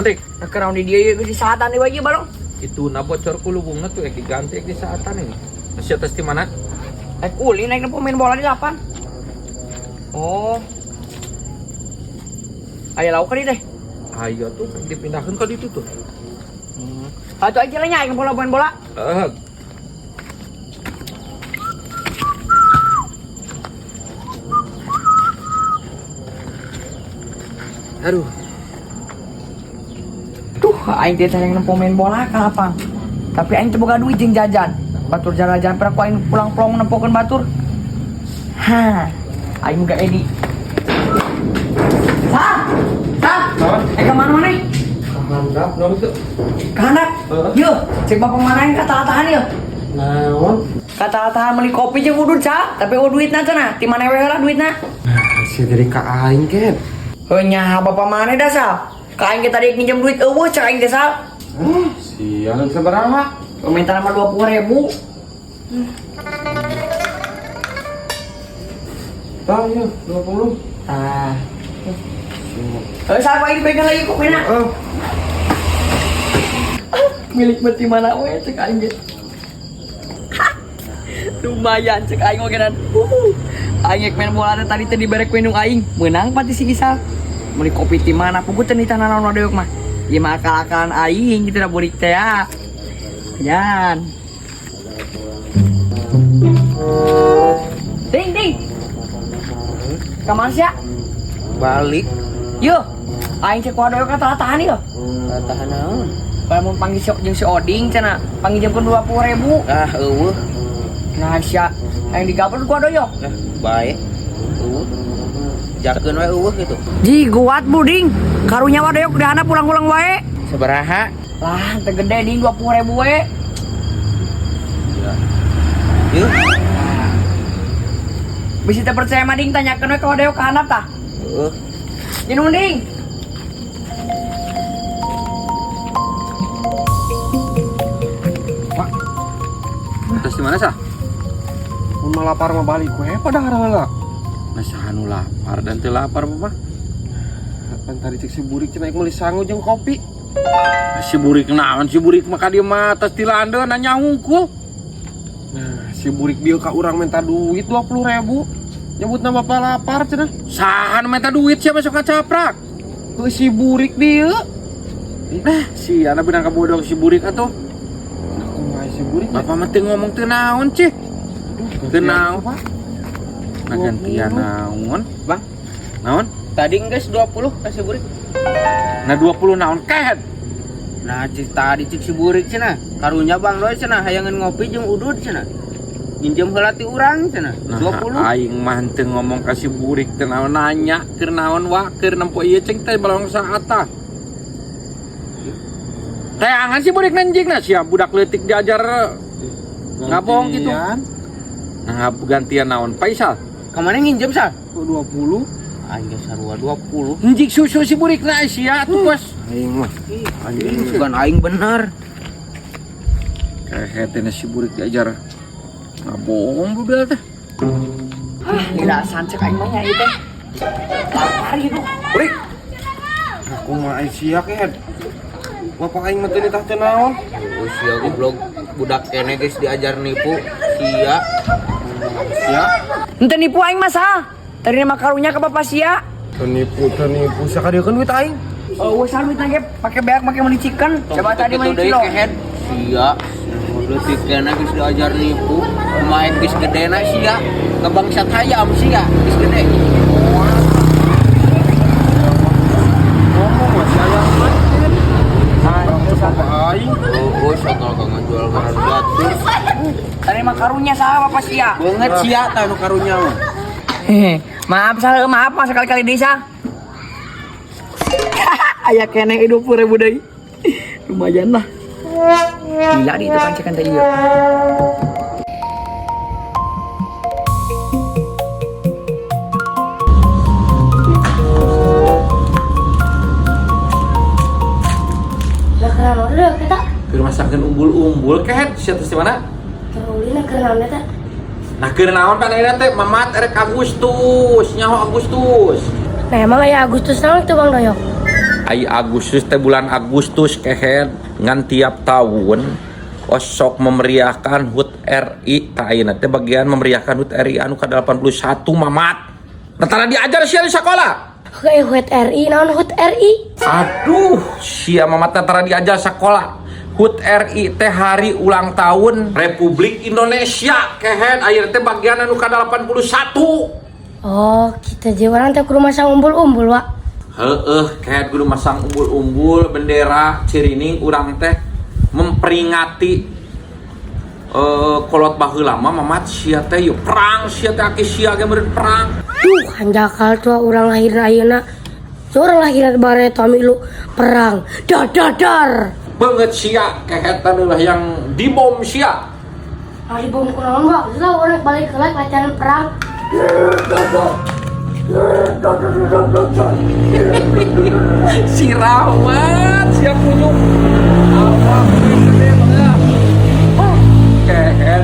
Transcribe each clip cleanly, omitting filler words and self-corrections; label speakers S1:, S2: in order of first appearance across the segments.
S1: Nanti
S2: Nah, keur naon di dieu ieu geus disaatan deui wae ieu balong.
S1: Itu na bocor ku lubungna tuh ek diganti ek disaatan ini. Masih atas di mana?
S2: Ek ulin naik nempo main bola di lapang. Oh. Aya lauk kan teh?
S1: Ayo tuh dipindahkan ke ditu tuh.
S2: Atuh aja lah nya aing bola main bola.
S1: Eh, aduh,
S2: Tuh, aing teh hayang nempo main bola ka lapang. Tapi aing teu boga duit jeung jajan. Batur jalan-jalan pernah ku aing pulang-pulang nempokeun batur. Hah, aing muga Edi. Sah! Sah! Eh ka mana mana?
S1: Handap naon tuh?
S2: Ka handap.
S1: Heeh.
S2: Yeuh, cek bapak mana yang kata-kataan yeuh.
S1: Naon?
S2: Kata-kataan meuli kopi jeung udud sah, tapi eueuh duitna cenah. Ti mana we heula duitna?
S3: Nah, sia dari ka aing ken.
S2: Heuh nya bapak mana dah sah? Ka aing ge tadi nginjem duit eueuh cek aing teh sah.
S3: Sialan sabaraha?
S2: Permintaan mah 20.000.
S3: Tah ya, 20.
S2: Tah. Eh, sah aing diberikan lagi kopina.
S3: Heeh.
S2: Milik mati mana we cek aing ge. Lumayan cek aing oge dan. Aing ek main bola teh tadi teh dibere ku indung aing. Meunang pati si Isal. Meuli kopi ti mana puguh teh nitah naon doyok mah. Ieu mah akal-akalan aing gitu da burik teh ya. Yan. Ding ding. Ka mana sih ya?
S4: Balik.
S2: Yo, aing cek wadoyok ka tahan yo.
S4: Tahan naon?
S2: Kalau mau panggil si, jeung si Oding cenah, panggil 20.000.
S4: Ah, eueuh.
S2: Nah, sia yang digabel gua doyok.
S4: Nah, bae. Eueuh. Jakeun we eueuh gitu.
S2: Ji, guat buding. Karunya wadoyok dahana pulang-pulang wae.
S4: Sabaraha?
S2: Lah, teu gede ding 20.000 we.
S4: Yeuh.
S2: Bisa teu percaya mah ding tanyakeun we ka wadoyok ka handap tah.
S4: Eueuh.
S2: Nyinun ding.
S1: Pak. Atas di mana sah?
S3: Mun mah lapar mah balik we padahal heula.
S1: Nah, saha nu lapar dan teu lapar Bapak.
S3: Kan tadi cek si burik cenah meuli sangu jeung kopi.
S1: Nah, si burik naon si burik mah ka dieu mah atas ti landeun nanya hungkul.
S3: Nah, si burik dieu ka urang minta duit 20.000. Nyebutna bapak lapar cenah.
S1: Saha nu minta duit sia masuk ngacaprak.
S3: Heuh si burik dieu.
S1: Nah, si anak benang kabodong si burik atuh.
S3: Nah, kumaha si burik nya?
S1: Bapak mah teu ngomong teu naon cih.
S3: Aduh,
S1: Teu naon.
S3: Pak.
S1: Nah, gantian naon?
S4: Bang.
S1: Naon?
S4: Tadi geus 20 ka si burik.
S1: Nah, 20 naon kehed?
S4: Nah, cik tadi cik si burik cenah. Karunya Bang Roy cenah hayangeun ngopi jeung udud cenah. Nginjem heula ti urang cenah.
S1: Nah,
S4: 20.
S1: aing mah teu ngomong ka si burik teu naon nanya keur naon wa keur nempo ieu ceng teh balong saat tah. Teangan si burik nanjing nah sia budak leutik diajar ngabong gitu.
S3: Gantian.
S1: Nah, gantian naon Faisal?
S4: Kamana nginjem sal?
S3: Kok 20?
S4: Aing geus sarua 20.
S1: Njik susu si burik na sia atuh bos.
S3: Aing mah.
S4: Anjing bukan aing bener.
S1: Kehed teh si burik diajar ngabong budak teh.
S2: Hah, lilasan cek aing mah nya ieu teh. Lapar gitu.
S3: Burik. Nah, kumaha aing sia kehed? Bapak aing mah teu nitah teu naon.
S4: Oh, sia goblok budak kene geus diajar nipu sia.
S3: Sia.
S2: Henteu nipu aing mah sah. Tadi mah karunya ka bapak sia.
S3: Teu nipu, teu nipu sia ka dieu kan duit aing.
S2: Oh, wes duit ge pake beak pake meuli chicken. Coba tadi meuli kilo.
S4: Kehed sia. Leutik kene geus diajar nipu. Kumaha geus gedena sia. Kebangsat hayam sia geus gede.
S3: Ngomong mah si ayam mah. Bapak aing.
S4: Oh, oh, soal kalau ngajual barang batur.
S2: Tadi mah karunya sah bapak sia.
S4: Banget sia tah nu karunya mah.
S2: Hehe. Maaf sah, maaf mah sekali-kali deui sah. Aya keneh 20.000 deui. Lumayan lah. Gila di itu kan cekan teh ieu.
S5: Lah keur naon deui eta?
S1: Keur masakeun umbul-umbul kehed sia teh di mana?
S5: Keur ulin keur naon eta?
S1: Nah, keur naon kan ayeuna teh Mamat erek Agustus, nyaho Agustus.
S5: Nah emang aya Agustus naon tuh Bang Doyok?
S1: Ai Agustus teh bulan Agustus kehed ngan tiap tahun osok memeriahkan HUT RI. Tah, ayeuna teh bagian memeriahkan HUT RI anu ka-81, Mamat. Tara diajar sia di sekolah.
S5: Oke, HUT RI, naon HUT RI?
S1: Aduh, sia Mamat tara diajar sekolah. HUT RI teh hari ulang tahun Republik Indonesia kehed, ayeuna teh bagian anu ka-81.
S5: Oh, kita je urang teh kudu masang umbul-umbul, Wak.
S1: Heeh, kehed, kudu masang umbul-umbul bendera cirining urang teh memperingati kolot baheula mah, Mamat, sia teh yuk perang, sia teh aki sia ge meureun perang.
S5: Duh, hanjakal tua urang lahir ayeuna. Urang lahir bare milu perang. Dar dar dar.
S1: Banget sia kehed lah yang dibom sia.
S5: Kalau dibom kunaon, Wak? Lah, urang balik ke latihan perang.
S1: Si Rahmat siap kunyuk apa gede banget kehed.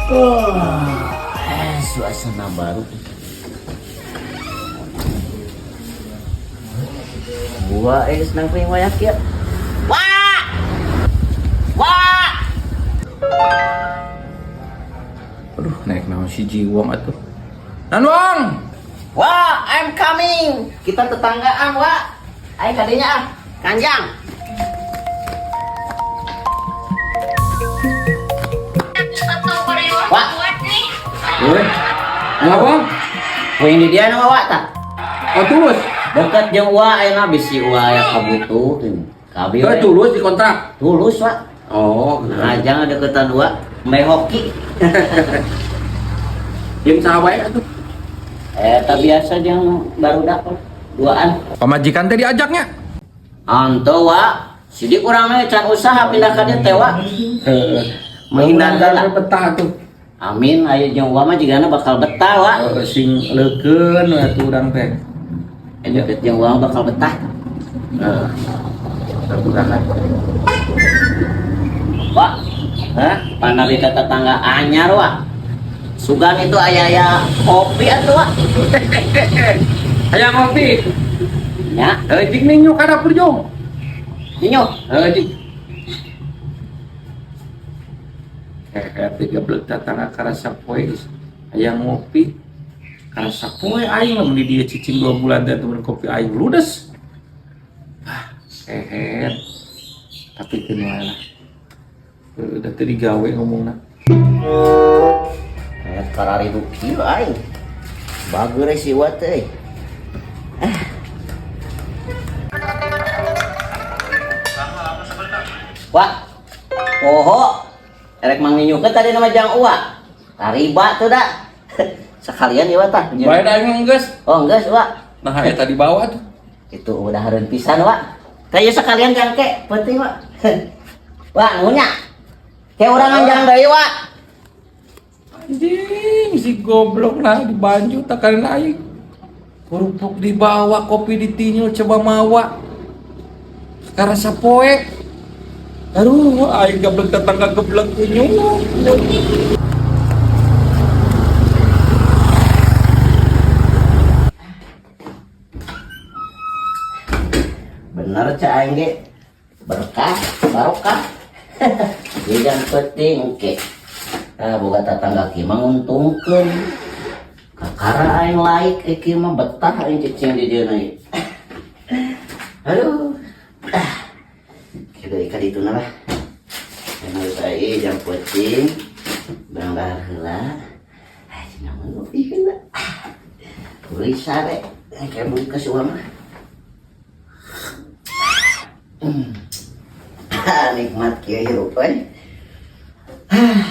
S4: Wah, suasana baru. Gua senang pengen wayak ya. Wah! Wah!
S1: Aduh, naik naon si Jiwong atuh. Nanwong.
S4: Wah, I'm coming. Kita tetanggaan, Wak. Ayo kadinya ah. Kanjang. Wak,
S1: Weh, ngapa?
S4: oh ini dia nama Wak tak?
S1: Oh, tulus.
S4: Deket jeung Wak ayeuna bisi Wak ya kabutuh. Kabi
S1: Eh,
S4: we.
S1: tulus di kontrak.
S4: Tulus, Wak.
S1: Oh,
S4: Nah, jangan deketan Wak. Main hoki.
S1: Jeung saha wae atuh?
S4: Eh, tak biasa jeung barudak duaan.
S1: Pamajikan teh diajaknya.
S4: Anto, Wak. Sidik urang mah can usaha pindah ka dieu teh, Wak.
S1: Heeh.
S4: Menghindar lah.
S1: Betah tuh.
S4: Amin, ayo jeung Wak mah jigana bakal betah, Wak.
S1: Heeh, sing leukeun we atuh urang teh.
S4: Eh, deket jeung Wak bakal betah.
S1: Heeh. Mudah-mudahan.
S4: Wak,
S1: Hah?
S4: panabi ka tetangga anyar, Wak. Sugan itu aya-aya kopi atuh, Wak.
S1: Hayang ngopi.
S4: Nya,
S1: Heuh, jing ninyu ka dapur jong.
S4: ninyo.
S1: Heuh, jing. Hehe, tiga belas tetangga karasa poe geus hayang ngopi. Karasa poe aing lamun di dieu cicing 2 bulan teh temen kopi aing ludes. Ah, hehe. Tapi keun wae lah. Heuh, da teu digawe ngomongna.
S4: Eh, kararidu kieu aing. Bager si Wak teh. Eh. Wak. Poho. Erek manginyukeun tadi nama jang Uwa. Tariba tuh da. Sekalian ya, Wak, tah.
S1: Bae da aing geus.
S4: Oh, geus, Wak.
S1: Nah, eta dibawa tuh.
S4: Itu udah hareun pisan, Wak. Kayak sekalian jangke, penting, Wak. Wak, nuhun nya. Kayak urang nganjang deui, Wak.
S1: Anjing, si goblok lah dibanju takarin aing. Kerupuk dibawa, kopi ditinyul, coba mawa. Karasa poe. Aduh, aing geblek tetangga geblek kunyuk.
S4: Bener cak aing ge. Berkah, barokah. Jadi penting ke. Nah, boga tetangga kieu mah nguntungkeun. Kakara aing like eh kieu mah betah aing cicing di dieu ieu. Aduh. Ah. Kieu deui ka dituna lah. Emang saya jam penting. Barang dahar heula. Ah, cenah mah ngopi heula. Ah. Beli sare. Kayak beli ke si mah. Ah, nikmat kieu hirup euy. Ah.